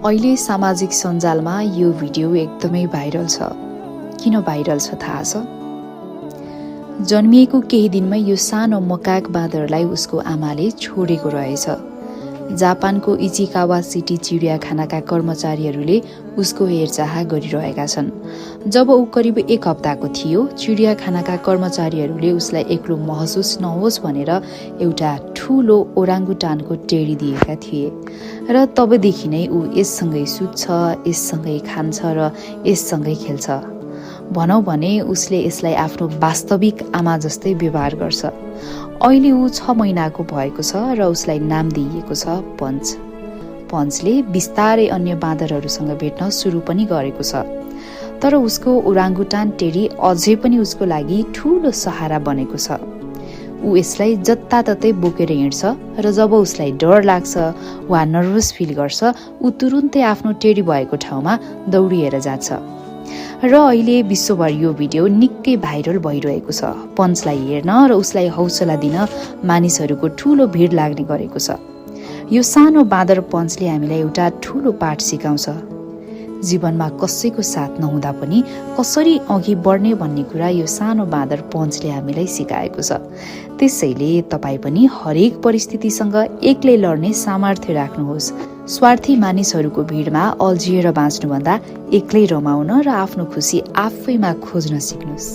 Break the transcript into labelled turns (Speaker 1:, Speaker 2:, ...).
Speaker 1: अहिले सामाजिक सञ्जालमा यो भिडियो एकदमै भाइरल छ। किन भाइरल छ थाहा छ? जन्मिएको केही दिनमै यो सानो मकाक बाँदरलाई उसको आमाले छोडेको रहेछ। जापानको इचिकावा सिटी चिडियाखानाका कर्मचारीहरूले उसको हेरचाह गरिरहेका छन्। जब ऊ करिब 1 हप्ताको थियो, चिडियाखानाका कर्मचारीहरूले उसलाई एक्लो महसुस नहोस् भनेर एउटा ठूलो ओराङ्गुटानको टेडी दिएका थिए र तबदेखि नै ऊ यससँगै सुत्छ, यससँगै खान्छ र यससँगै खेल्छ। भनौँ भने उसले यसलाई आफ्नो वास्तविक आमा जस्तै व्यवहार गर्छ। अहिले ऊ 6 महिनाको भएको छ र उसलाई नाम दिइएको छ पञ्च। पञ्चले बिस्तारै अन्य बाँदरहरूसँग भेट्न सुरु पनि गरेको छ। तर उसको ओराङ्गुटान टेडी अझै पनि उसको लागि ठूलो सहारा बनेको छ। ऊ यसलाई जताततै बोकेर हिँड्छ र जब उसलाई डर लाग्छ वा नर्भस फिल गर्छ, ऊ तुरुन्तै आफ्नो टेडी भएको ठाउँमा दौडिएर जान्छ। र अहिले विश्वभर यो भिडियो निकै भाइरल भइरहेको छ। पञ्चलाई हेर्न र उसलाई हौसला दिन मानिसहरूको ठूलो भिड लाग्ने गरेको छ। यो सानो बाँदर पञ्चले हामीलाई एउटा ठूलो पाठ सिकाउँछ। जीवनमा कसैको साथ नहुँदा पनि कसरी अघि बढ्ने भन्ने कुरा यो सानो बाँदर पञ्चले हामीलाई सिकाएको छ। त्यसैले तपाईँ पनि हरेक परिस्थितिसँग एक्लै लड्ने सामर्थ्य राख्नुहोस्। स्वार्थी मानिसहरूको भिडमा अल्झिएर बाँच्नुभन्दा एक्लै रमाउन र आफ्नो खुसी आफैमा खोज्न सिक्नुहोस्।